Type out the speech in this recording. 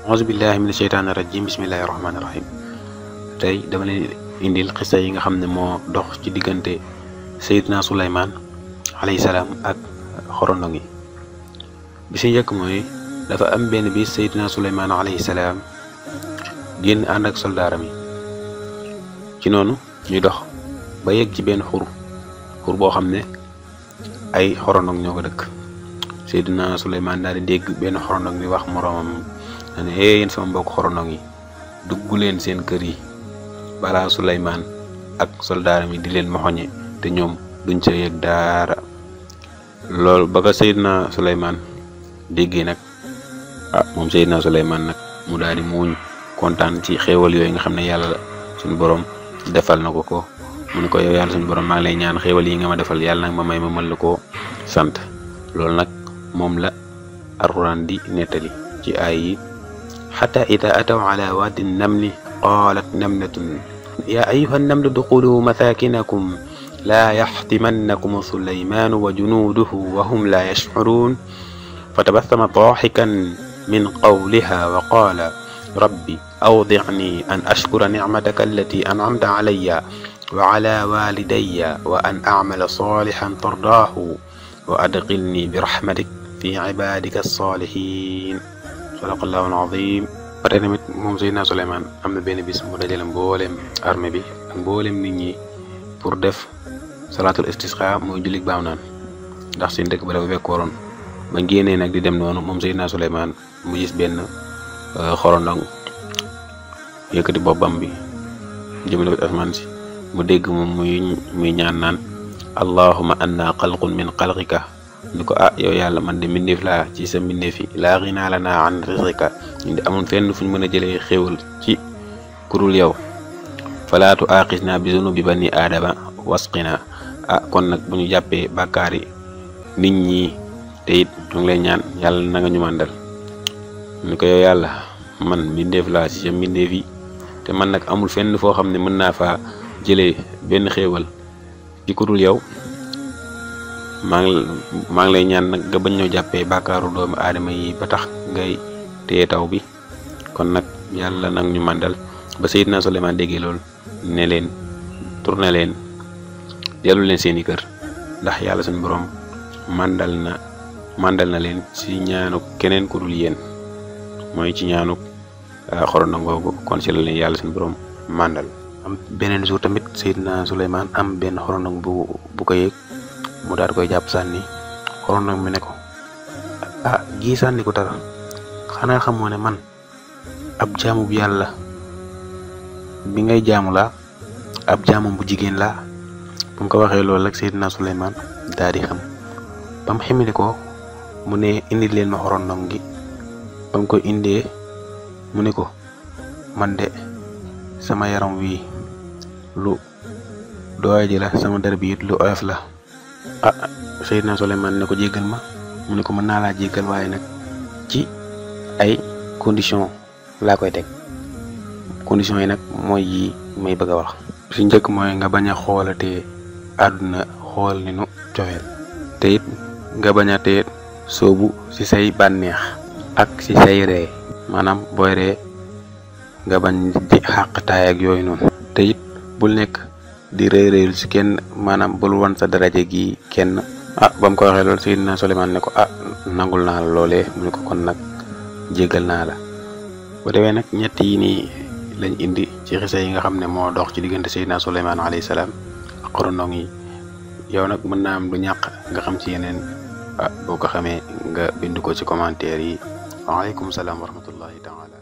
auzu billahi mina sheytaani rajim bismillahi rahmaani rahim. tey dama leen indil xisa yi nga xam ne moo dox ci diggante Seydina Suleymaan alayhi salaam ak xorondong yi. bi si njëkk mooy dafa am benn bis Seydina Suleymaan alayhi salaam génn ànd ak soldaaram yi ci noonu ñuy dox ba yegg ci benn xur boo xam ne ay xorondong ñoo ko dëkk. Seydina Suleymaan daal di dégg benn xorondong bi wax moroomam ne yéen sama mbokk xorondong yi dugg leen seen kër yi balaa Suleymaan ak soldaaram yi di leen moxoñe te ñoom duñ ca yëg dara. loolu ba ko Seydina Suleymaan déggee nag moom Seydina Suleymaan nag mu daal di muuñ kontaan ci xéewal yooyu nga xam ne yàlla suñu borom defal na ko mu ne ko yow yàlla suñu borom maa ngi lay ñaan xéewal yi nga ma defal yàlla nag ma may ma mën la koo sant. loolu nag moom la alxuraan di nettali ci aay yi xata ida ataw ala waadi namli qaalat namlatun yaa ayuha namlu duxulu masakinakum laa yaxtimannakum suleymaanu wa junuuduhu wa hum laa yashcuruun fa tabassama daaxikan min qawliha wa qaala rabbi awdicni an ashkura nicmataka allati ancamta calaya wa cala walidaya wa an acmala saalixan tardaahu wa adxilni bi raxmatik fi cibaadika alsaalihin. sadaqallahu alazim. ba tey tamit moom Seydina Suleymaan am na benn bis mu dajale mbooleem armée bi ak mbooleem nit ñi pour def salaatul istisqa mooy jullit baaw naan ndax seen dëkk ba dafa fekkooroon ba génnee nag di dem noonu moom Seydina Suleymaan mu gis benn xorondong yëkkati boppam bi jëmale ko asmaan si mu dégg moom muy ñaan naan allahuma anna xalqun min xalqika ni ko yow yàlla man de mbindeef laa ci sa mbindeef yi laa ginaa lanaa an rizqika ñu de amul fenn fu ñu mën a jëlee xéewal ci kurul yow falaatu aaxisna bi zunubi bani aadama wasqina kon nag bu ñu jàppee bàkkaari nit ñi te it ñu ngi lay ñaan yàlla na nga ñu màndal ni ko yow yàlla man mbindeef laa ci sa mbindeef yi te man nag amul fenn foo xam ne mën naa faa jëlee benn xéewal ci kurul yow maa ngi lay ñaan nag nga bañ ñoo jàppee bàkkaaru doomu aadama yi ba tax ngay téye taw bi kon nag yàlla nag ñu màndal. ba Seydina Suleymaan déggee loolu ne leen tourné leen dellu leen seeni kër ndax yàlla suñu borom màndal na leen ci ñaanu keneen ku dul yéen mooy ci ñaanu xorondong googu kon ci la leen yàlla suñu borom màndal. am beneen jour tamit Seydina Suleymaan am benn xorondong bu ko yéeg mu daal di koy jàpp sànni xorondong mi ne ko gii sànni ko dara xanaa xamoo ne man ab jaamu bu yàlla bi ngay jaamu laa ab jaamam bu jigéen laa. bu mu ko waxee loolu rek Seydina Suleymaan daal di xam ba mu ximili ko mu ne indi leen ma xorondong gi ba mu ko indee mu ne ko man de sama yaram wi lu doy ji la sama der bi it lu oyof la. Seydina Suleymaan ne ko jéggal ma mu ne ko mën naa laa jéggal waaye nag ci ay condition laa koy teg condition yi nag mooy yi may bëgg a wax. su njëkk mooy nga bañ a xoolatee àdduna xool ni nu cofeel te it nga bañ a tee soobu ci say bànneex ak ci say ree maanaam booy ree nga bañ di xàqtaay ak yooyu noonu te it bul nekk di réeréelu ci kenn maanaam bul wan sa daraje gi kenn. ba mu ko waxee loolu Seydina Suleymaan ne ko nangul naa la loolee mu ne ko kon nag jéggal naa la. bu demee nag ñett yi nii lañ indi ci xisa yi nga xam ne moo dox ci diggante Seydina Suleymaan alayhi salaam ak xorondong yi. yow nag mën naa am du ñàkk nga xam ci yeneen boo ko xamee nga bind ko ci commentaire yi. waaleykum salaam wa rahmatullahi taala